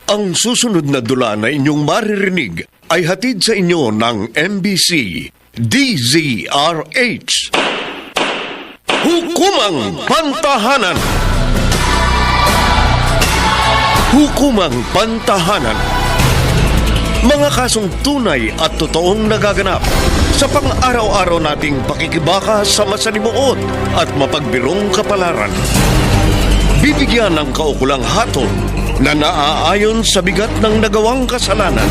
Ang susunod na dula na inyong maririnig ay hatid sa inyo ng MBC DZRH. Hukumang Pantahanan. Hukumang Pantahanan. Mga kasong tunay at totoong nagaganap sa pang-araw-araw nating pakikibaka sa masalimuot at mapagbirong kapalaran. Bibigyan ng kaukulang hatol na naaayon sa bigat ng nagawang kasalanan.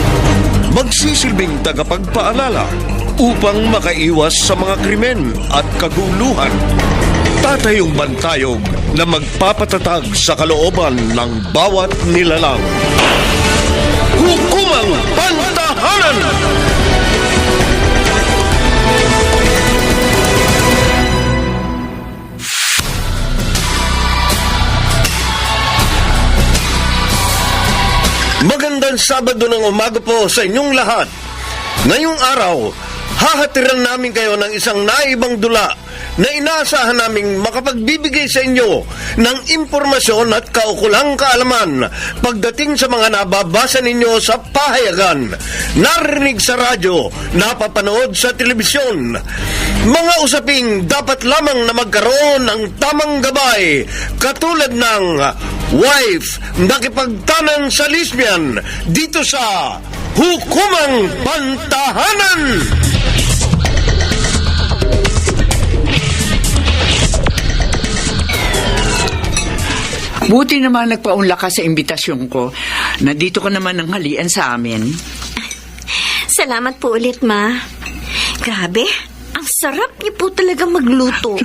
Magsisilbing tagapagpaalala upang makaiwas sa mga krimen at kaguluhan. Tatayong bantayog na magpapatatag sa kalooban ng bawat nilalang. Hukumang Pantahanan! Magandang Sabado ng umaga po sa inyong lahat. Ngayong araw, hahatiran namin kayo ng isang naibang dula na inaasahan naming makapagbibigay sa inyo ng impormasyon at kaukulang kaalaman pagdating sa mga nababasa ninyo sa pahayagan, narinig sa radyo, napapanood sa telebisyon. Mga usaping dapat lamang na magkaroon ng tamang gabay, katulad ng wife nakipagtanan sa lesbian dito sa Hukumang Pantahanan! Buti naman nagpaunla ka sa imbitasyon ko. Nandito ka naman ng halian sa amin. Salamat po ulit, Ma. Grabe, ang sarap niyo po talaga magluto.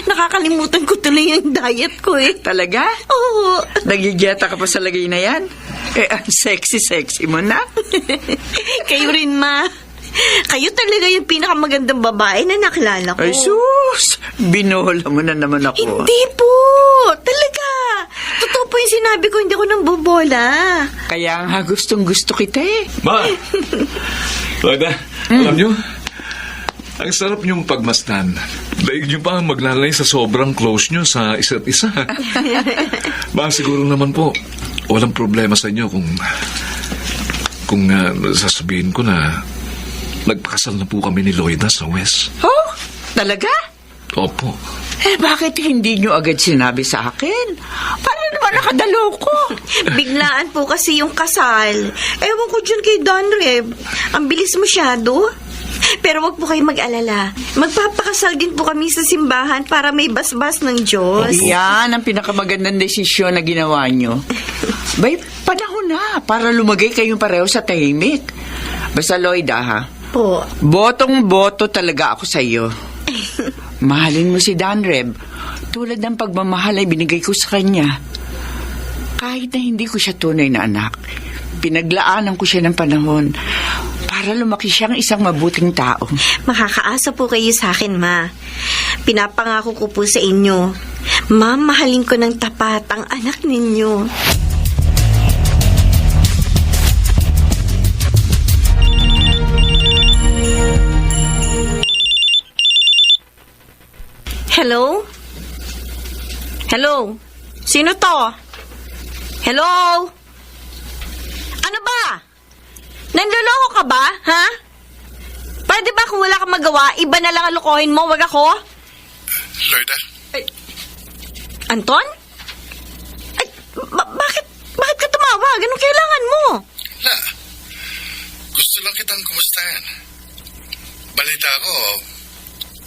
Nakakalimutan ko tuloy yung diet ko eh. Talaga? Oo. Nagigyata ka pa sa lagay na yan? Ang sexy mo na. Kayo rin, Ma. Kayo talaga yung pinakamagandang babae na nakilala ko. Ay, sus! Binola mo na naman ako. Hindi po. Talaga. Totoo po yung sinabi ko, hindi ko nang bobola. Kaya nga gustong-gusto kita eh. Ma! Loida, alam nyo, ang sarap niyong pagmasdan. Daig niyo pa maglalay sa sobrang close niyo sa isa't isa. Ma, siguro naman po, walang problema sa inyo kung sasabihin ko na nagpakasal na po kami ni Loida sa West. Oh? Talaga? Opo. Bakit hindi nyo agad sinabi sa akin? Paano naman nakadalo ko? Biglaan po kasi yung kasal. Ewan ko dyan kay Don Reb. Ang bilis masyado. Pero wag po kayo mag-alala. Magpapakasal din po kami sa simbahan para may basbas ng Diyos. Yan ang pinakamagandang desisyon na ginawa nyo. Bay, panahon na para lumagay kayong pareho sa tahimik. Basta Loida, ha? Po. Botong-boto talaga ako sa iyo. Mahalin mo si Danreb. Tulad ng pagmamahal ay binigay ko sa kanya. Kahit na hindi ko siya tunay na anak, pinaglaanan ko siya ng panahon para lumaki siyang isang mabuting tao. Makakaasa po kayo sa akin, Ma. Pinapangako ko po sa inyo. Mahalin ko ng tapat ang anak ninyo. Hello? Hello? Sino to? Hello? Ano ba? Nanloloko ka ba, ha? Pwede ba kung wala kang magawa, iba na lang ang lokohin mo, wag ako? Loida? Anton? Ay, bakit ka tumawag? Anong kailangan mo? Na, gusto lang kitang kumustahin. Balita ko,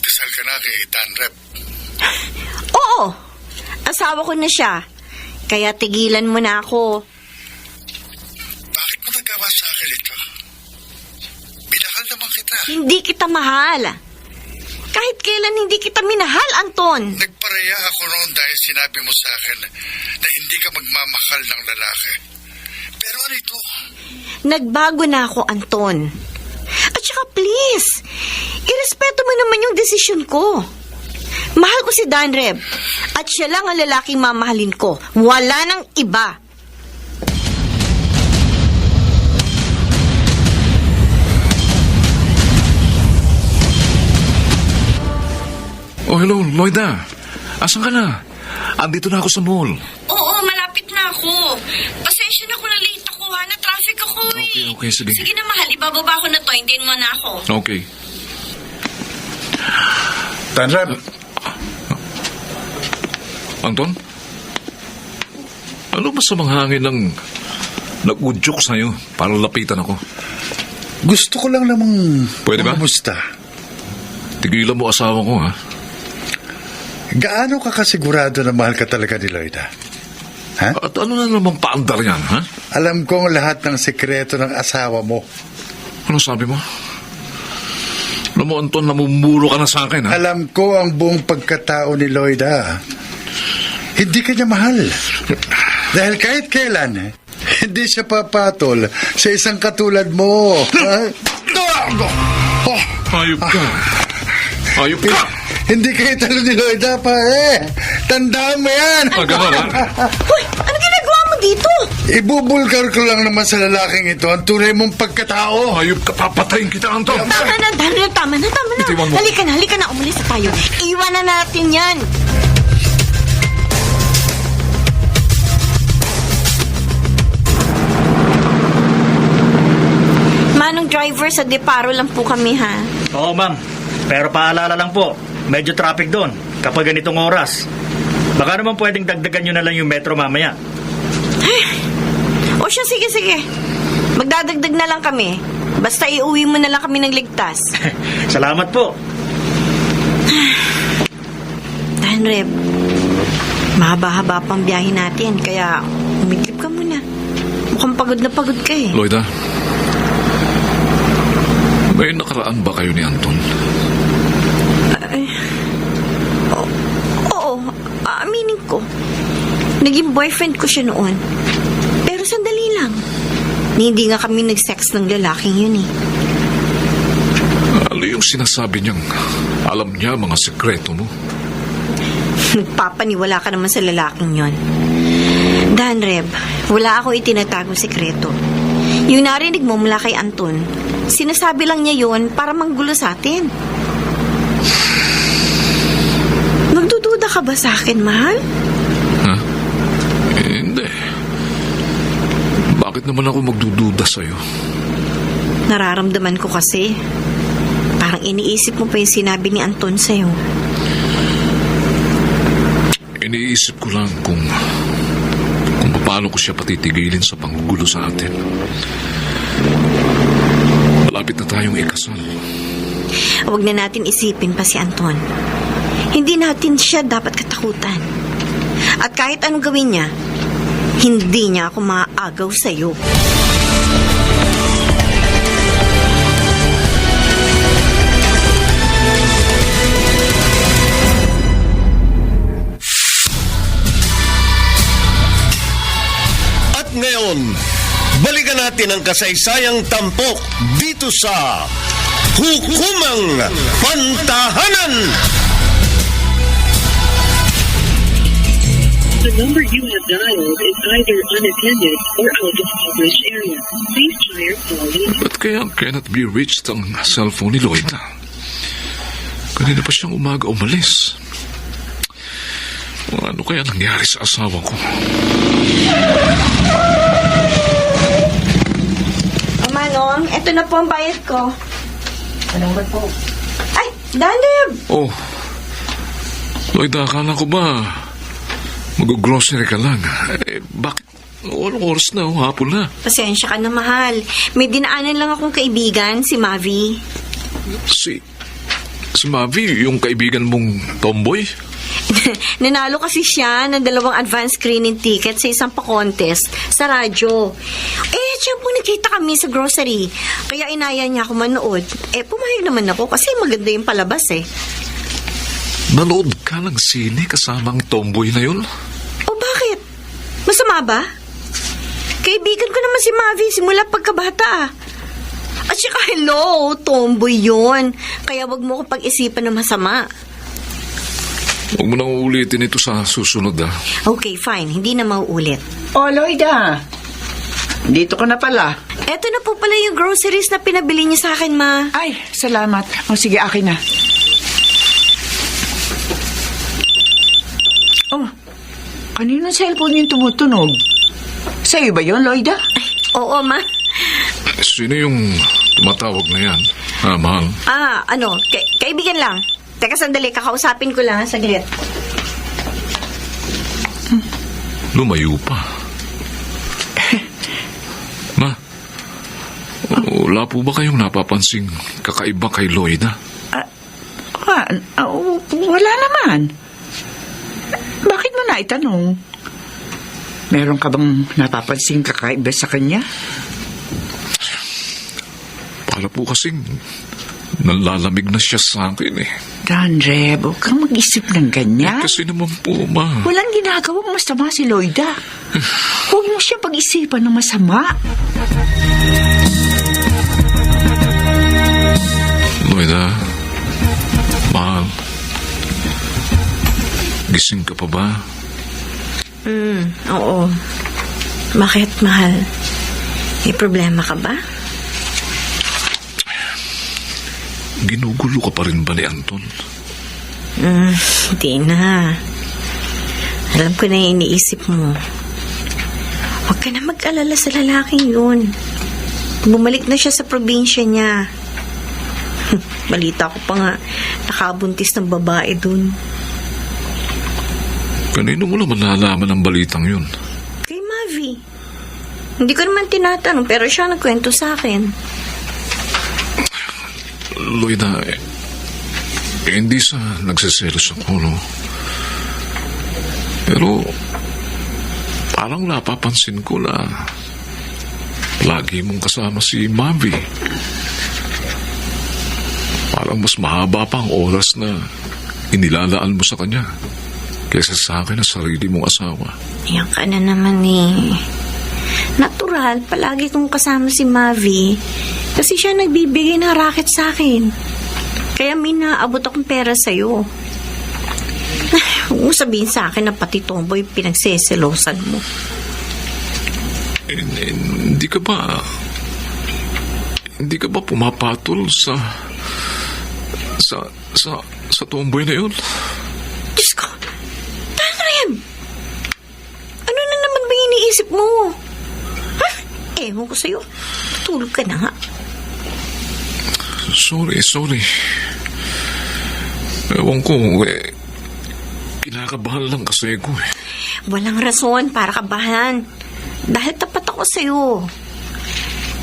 kasal ka na kay Danreb. Oo, asawa ko na siya. Kaya tigilan mo na ako. Bakit mo nagawa sa akin ito? Minahal naman kita. Hindi kita mahal. Kahit kailan hindi kita minahal, Anton. Nagparaya ako noon dahil sinabi mo sa akin na hindi ka magmamahal ng lalaki. Pero ano ito? Nagbago na ako, Anton. At saka please, irespeto mo naman yung desisyon ko. Mahal ko si Danreb. At siya lang ang lalaking mamahalin ko. Wala nang iba. Oh, hello, Loida. Asan ka na? Andito na ako sa mall. Oo, malapit na ako. Pasensya pasensya na kung na-late ako ha. Na-traffic ako eh. Okay, sige. Sige na, mahal. Ibababa ko na to. Hintayin mo na ako. Okay. Danreb, Anton? Ano ba sa mga hangin ng nag-udyok sa'yo para lapitan ako? gusto ko lang namang Pwede ba? kumusta. Tigilan mo asawa ko, ha? Gaano ka kasigurado na mahal ka talaga ni Loida? Ha? At ano na namang paandar yan, ha? Alam ko ang lahat ng sekreto ng asawa mo. Ano sabi mo? Alam mo, Anton, namumuro ka na sa akin, ha? Alam ko ang buong pagkatao ni Loida. Hindi ka niya mahal. Dahil kahit kailan, hindi siya papatol sa isang katulad mo. Ha? Oh, Hayop ka. Hayop ka. hindi kayo talo ni Loida pa Tandaan mo yan. Ganun, ha? Hoy, ano ginagawa mo dito? Ibubulgar ko lang naman sa lalaking ito ang tunay mong pagkatao. Hayop ka, papatayin kita, Anton. Tama na, Daniel. Tama na. Itiwan mo. Halika na. Umalis na tayo. Iwanan na natin yan. Manong driver, sa Deparo lang po kami, ha? Oo, ma'am. Pero paalala lang po, medyo traffic doon kapag ganitong oras. Baka naman pwedeng dagdagan nyo na lang yung metro mamaya. O siya, sige. Magdadagdag na lang kami. Basta iuwi mo na lang kami ng ligtas. Salamat po. Danreb, mahaba-haba pang biyahe natin, kaya umidlip ka muna. Mukhang pagod na pagod ka eh. Loida, may nakaraan ba kayo ni Anton? Oo, aaminin ko. Naging boyfriend ko siya noon. Pero sandali lang. Hindi nga kami nag-sex ng lalaking yun eh. Ano yung sinasabi niyang alam niya mga sekreto mo? Nagpapaniwala ka naman sa lalaking yon. Danreb, wala ako itinatagong sekreto. Yung narinig mo mula kay Anton, sinasabi lang niya yon para manggulo sa atin. Nagdududa ka ba sa akin, mahal? Ha? Hindi. Bakit naman ako magdududa sa'yo? Nararamdaman ko kasi, parang iniisip mo pa yung sinabi ni Anton sa'yo. Iniisip ko lang kung paano ko siya patitigilin sa panggugulo sa atin. Malapit na tayong ikasal. Huwag na natin isipin pa si Anton. Hindi natin siya dapat katakutan. At kahit anong gawin niya, hindi niya ako maaagaw sa'yo. At ngayon, balikan natin ang kasaysayang tampok dito sa Hukumang Pantahanan. The number you have dialed is either unattended or out of coverage area. Please try your call later. Ba't kaya cannot be reached ang cellphone ni Loida? Kanina pa siyang umaga umalis. Ano kaya nangyari sa asawa ko? Manong, eto na po ang bayad ko. Salamat po. Ay, Daneb! Oh, Loida, akala ko ba mag-grocery ka lang? Bakit? Anong oras na? Hapon na. Pasensya ka na, mahal. May dinaanan lang akong kaibigan, si Mavi. Si Mavi, yung kaibigan mong tomboy? Nanalo kasi siya ng 2 advance screening ticket sa isang pa-contest sa radyo. Siya po nakita kami sa grocery. Kaya inaya niya ako manood. Pumayag naman ako kasi maganda yung palabas eh. Nanood ka ng sine kasama ang tomboy na yun? O bakit? Masama ba? Kaibigan ko naman si Mavi simula pagkabata. At saka hello, tomboy yun. Kaya wag mo ko pag-isipan na masama. Huwag mo nang uulitin ito sa susunod, ha? Okay, fine. Hindi na mauulit. Oh, Loida. Dito ka na pala. Eto na po pala yung groceries na pinabili niya sa akin, ma. Ay, salamat. O sige, akin na. Oh, kanino cellphone yung tumutunog? Sa'yo ba yun, Loida? Oo, ma. Sino yung tumatawag na yan? Mahal. Kaibigan lang. Teka, sandali. Kakausapin ko lang, saglit. Lumayo pa. Ma, wala po ba kayong napapansing kakaiba kay Loida? Wala naman. Bakit mo na itanong? Meron ka bang napapansing kakaiba sa kanya? Para po kasing nalalamig na siya sa akin eh. Danreb, huwag kang mag-isip ng ganyan. Kasi naman po, Ma. Walang ginagawang masama si Loida. Huwag mo siya pag-isipan ng masama. Loida, mahal. Gising ka pa ba? Oo. Bakit, mahal? May problema ka ba? Ginugulo ka pa rin ba ni Anton? Hindi na. Alam ko na yung iniisip mo. Huwag ka na mag-alala sa lalaking yun. Bumalik na siya sa probinsya niya. Balita ko pa nga, nakabuntis ng babae dun. Kanino mo naman nalaman ang balitang yun? Kay Mavi. Hindi ko naman tinatanong, pero siya nagkwento sa akin. Loida, hindi sa nagsiselos ako, no? Pero, parang napapansin ko na lagi mong kasama si Mavi. Parang mas mahaba pa ang oras na inilalaan mo sa kanya kaysa sa akin na sarili mong asawa. Yan ka na naman eh. Natural, palagi kong kasama si Mavi. Kasi siya nagbibigay ng racket sa akin. Kaya may naabot akong pera sa'yo. Huwag mo sabihin sa akin na pati tomboy pinagseselosan mo. Hindi ka ba pumapatol sa tomboy na yun? Diyos ko, Tanrem! Ano na naman ba iniisip mo? Ewan ko sa'yo. Tulog ka na nga. Sorry. Ewan ko, kinakabahan lang kasi ako eh. Walang rason para kabahan. Dahil tapat ako sa'yo.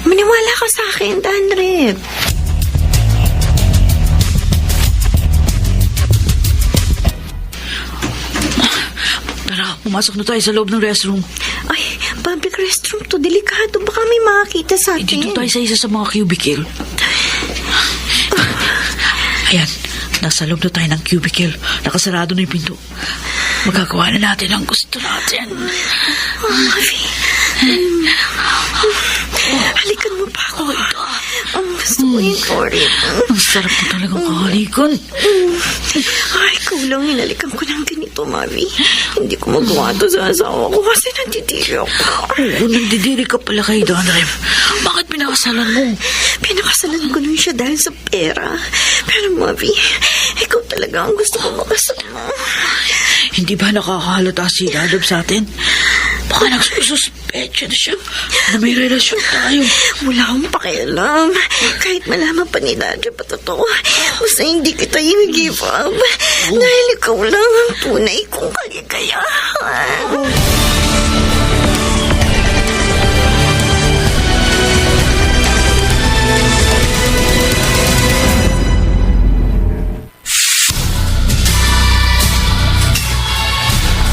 Maniwala ka sa akin, Danreb. Tara, pumasok na tayo sa loob ng restroom. Ay, public restroom to. Delikado. Baka may makakita sa atin. Dito tayo sa isa sa mga cubicle. Ayan, nasa loob na tayo ng cubicle. Nakasarado na yung pinto. Magagawa na natin ang gusto natin. Mavi. Halikan mo pa ako. Ang gusto ko yung Cory. Ang sarap mo talagang kahalikan. Ay, kulang hinalikan ko ng ganito, Mavi. Hindi ko magawa to sa asawa ko kasi nandidiri ako. Oo, nagdidiri ka pala kay Danrem. Bakit pinakasalan mo? Pinakasalan ko nun siya dahil sa pera. Pero, Mavi, ikaw talaga ang gusto ko makasama. Hindi ba nakakahalata si Danrem sa atin? Baka nagsususpecha na siya na may relasyon tayo. Wala akong pakialam. Kahit malaman pa ni Daddy pa totoo, basta hindi kita i-give up. Dahil ikaw lang ang tunay kong kaligayahan.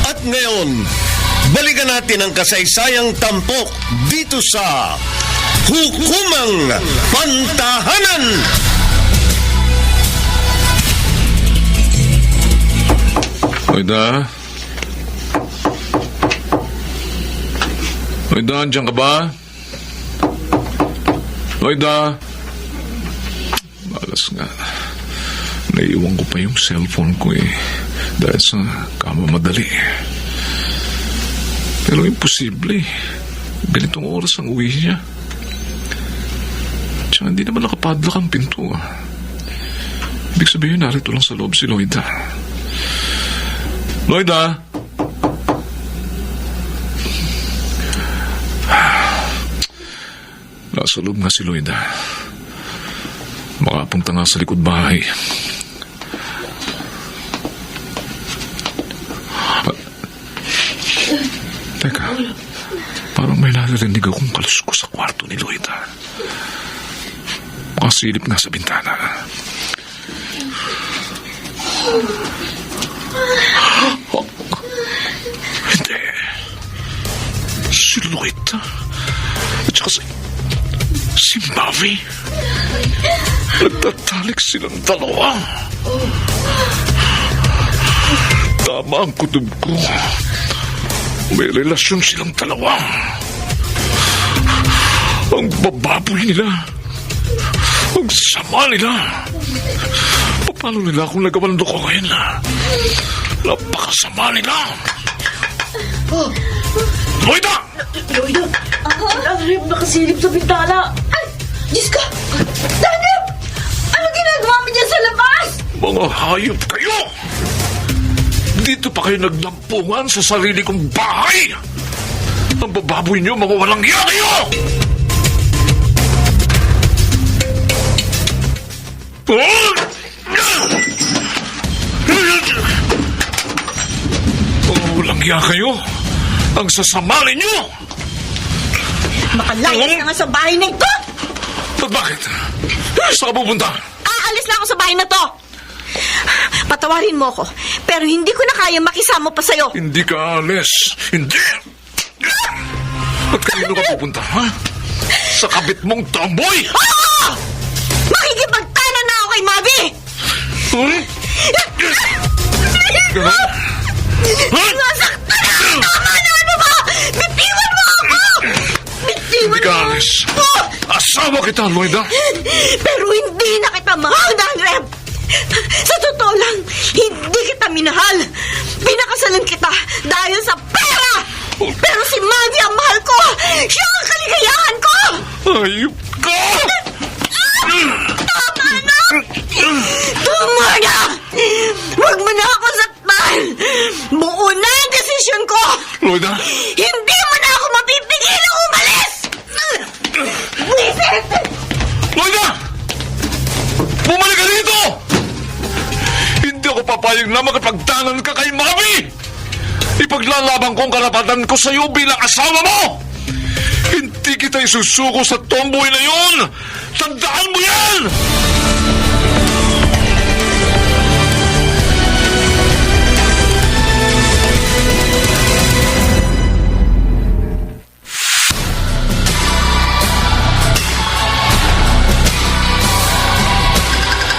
At ngayon, balikan natin ang kasaysayang tampok dito sa Hukumang Pantahanan. Loida? Loida, andyan ka ba? Loida? Malas nga. Naiiwan ko pa yung cellphone ko eh. Dahil sa kamamadali. Pero imposible. Ganitong oras ang uwi niya. Tsaka hindi naman nakapadlock ang pinto. Ibig sabihin, narito lang sa loob si Loida. Loida? Nasa loob nga si Loida. Makapunta nga sa likod bahay. Teka, parang may naririnig akong kaluskos sa kwarto ni Loida. Makasilip nga sa bintana. Hindi. Si Loida. At saka si Mavi. Nagtatalik silang dalawa. Tama ang kutob ko. May relasyon silang dalawa. Ang bababoy nila. Ang sama nila. Paano nila kung nagawan ko ngayon? Napakasama nila. Loida! Loida! Danreb, nakasilip sa bintana! Ay! Diyos ko! Danreb! Ano ginagawa mo dyan sa labas? Mga hayop kayo! Dito pa kayo naglampungan sa sarili kong bahay! Ang bababoy niyo, mga walang iya kayo! Mga walang iya kayo! Ang sasama ninyo! Makalayas na nga sa bahay na ito! At bakit? Saan ka pupunta? Aalis na ako sa bahay na to! Patawarin mo ako, pero hindi ko na kaya makisama pa sa'yo. Hindi ka alis. Hindi! At kanino ka pupunta, ha? Sa kabit mong tomboy! Oo! Makikipagtanan na ako kay Mavi! Hmm? Ganon? Ha? Nasaktan na! Tama na! Ano ba? Bitiwan mo ako! Bitiwan Hindi ka mo alis. ako! Asawa kita, Loida. Pero hindi na kita mahal, Danreb! Sa totoo lang, hindi kita minahal. Pinakasalan kita dahil sa pera! Pero si Mavi ang mahal ko! Siya ang kaligayahan ko! Ayup ka! Tama na! Tama na! Huwag mo na ako saktan! Buo na ang desisyon ko! Loida? Hindi mo na ako mapipigilang umalis! Wisit! Loida! Bumalik ka dito! Hindi ako papayag na makipagtanan ka kay Mami! Ipaglalaban ko ang karapatan ko sa iyo bilang asawa mo! Hindi kita isusuko sa tomboy na yun! Tandaan mo yan!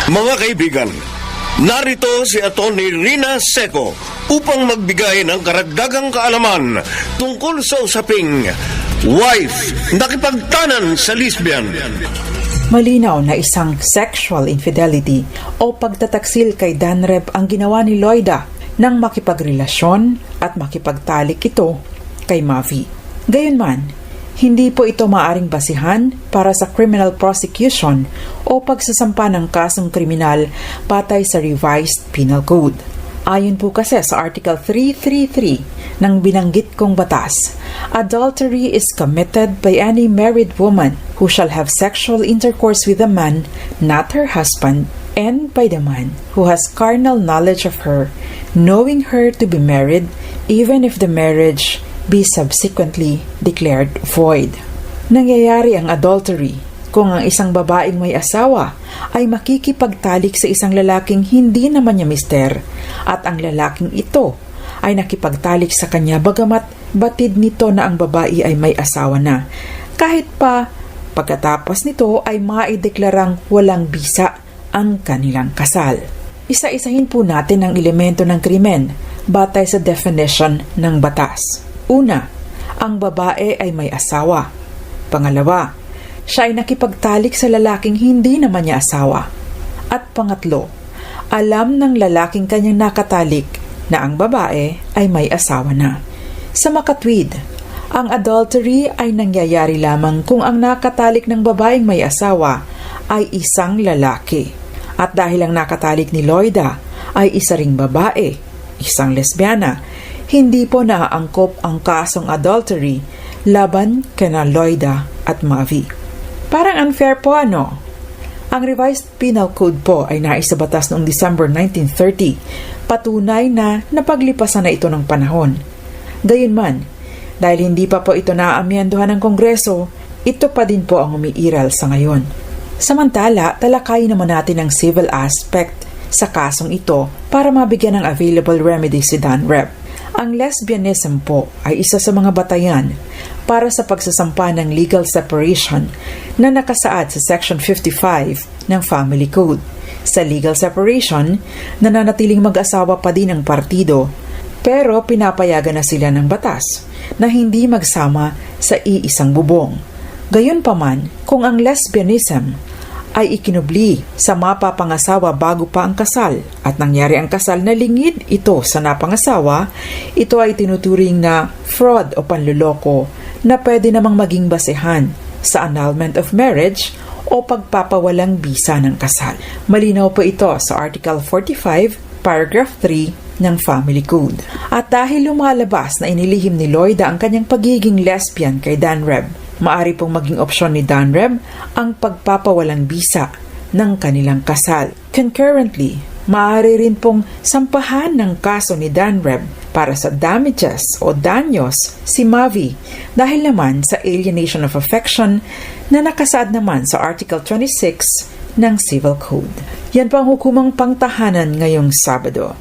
Mga kaibigan, narito si Atty. Rina Seco upang magbigay ng karagdagang kaalaman tungkol sa usaping wife nakipagtanan sa lesbian. Malinaw na isang sexual infidelity o pagtataksil kay Danreb ang ginawa ni Loida nang makipagrelasyon at makipagtalik ito kay Mavi. Gayunman, hindi po ito maaring basihan para sa criminal prosecution o pagsasampa ng kasong kriminal batay sa Revised Penal Code. Ayon po kasi sa Article 333 ng binanggit kong batas, adultery is committed by any married woman who shall have sexual intercourse with a man, not her husband, and by the man who has carnal knowledge of her, knowing her to be married, even if the marriage be subsequently declared void. Nangyayari ang adultery kung ang isang babaeng may asawa ay makikipagtalik sa isang lalaking hindi naman niya mister at ang lalaking ito ay nakipagtalik sa kanya bagamat batid nito na ang babae ay may asawa na, kahit pa pagkatapos nito ay maideklarang walang bisa ang kanilang kasal. Isa-isahin po natin ang elemento ng krimen batay sa definition ng batas. Una, ang babae ay may asawa. Pangalawa, siya ay nakipagtalik sa lalaking hindi naman niya asawa. At pangatlo, alam ng lalaking kanyang nakatalik na ang babae ay may asawa na. Sa makatwid, ang adultery ay nangyayari lamang kung ang nakatalik ng babaeng may asawa ay isang lalaki. At dahil ang nakatalik ni Loida ay isa ring babae, isang lesbiana, hindi po naaangkop ang kasong adultery laban kina Loida at Mavi. Parang unfair po ano? Ang Revised Penal Code po ay naisabatas noong December 1930. Patunay na napaglipasan na ito ng panahon. Gayunman, dahil hindi pa po ito naaamyenduhan ng Kongreso, ito pa din po ang umiiral sa ngayon. Samantala, talakayin naman natin ang civil aspect sa kasong ito para mabigyan ng available remedy si Danreb. Ang lesbianism po ay isa sa mga batayan para sa pagsasampa ng legal separation na nakasaad sa Section 55 ng Family Code. Sa legal separation, nananatiling mag-asawa pa din ang partido pero pinapayagan na sila ng batas na hindi magsama sa iisang bubong. Gayunpaman, kung ang lesbianism ay ikinubli sa mapapangasawa bago pa ang kasal at nangyari ang kasal na lingid ito sa napangasawa, ito ay tinuturing na fraud o panluloko na pwede namang maging basehan sa annulment of marriage o pagpapawalang bisa ng kasal. Malinaw po ito sa Article 45, Paragraph 3 ng Family Code. At dahil lumalabas na inilihim ni Loida ang kanyang pagiging lesbian kay Danreb, maari pong maging opsyon ni Danreb ang pagpapawalang bisa ng kanilang kasal. Concurrently, maaari rin pong sampahan ng kaso ni Danreb para sa damages o danyos si Mavi dahil naman sa alienation of affection na nakasaad naman sa Article 26 ng Civil Code. Yan po ang hukumang pangtahanan ngayong Sabado.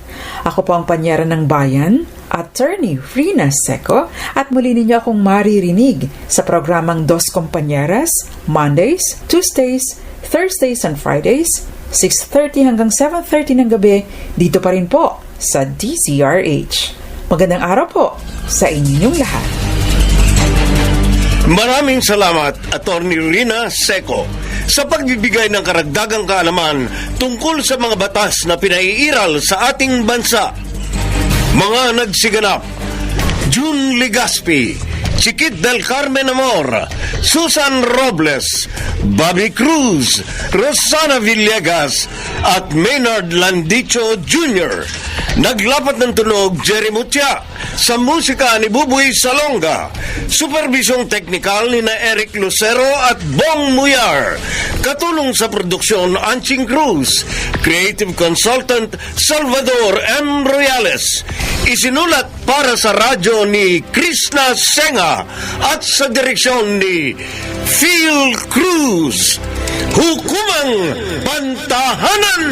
Ako po ang panyera ng bayan, Attorney Rina Seco, at muli ninyo akong maririnig sa programang Dos Compañeras, Mondays, Tuesdays, Thursdays and Fridays, 6:30 hanggang 7:30 ng gabi, dito pa rin po sa DZRH. Magandang araw po sa inyong lahat. Maraming salamat, Attorney Rina Seco, sa pagbibigay ng karagdagang kaalaman tungkol sa mga batas na pinaiiral sa ating bansa. Mga nagsiganap: June Legaspi, Chiquit del Carmen Amor, Susan Robles, Bobby Cruz, Rosana Villegas, at Maynard Landicho Jr. Naglapat ng tunog, Jerry Mutia. Sa musika ni Buboy Salonga. Supervisyong teknikal ni na Eric Lucero at Bong Muyar. Katulong sa produksyon, Anching Cruz. Creative Consultant, Salvador M. Royales. Isinulat para sa radyo ni Krishna Senga at sa direksyon ni Phil Cruz. Hukumang Pantahanan!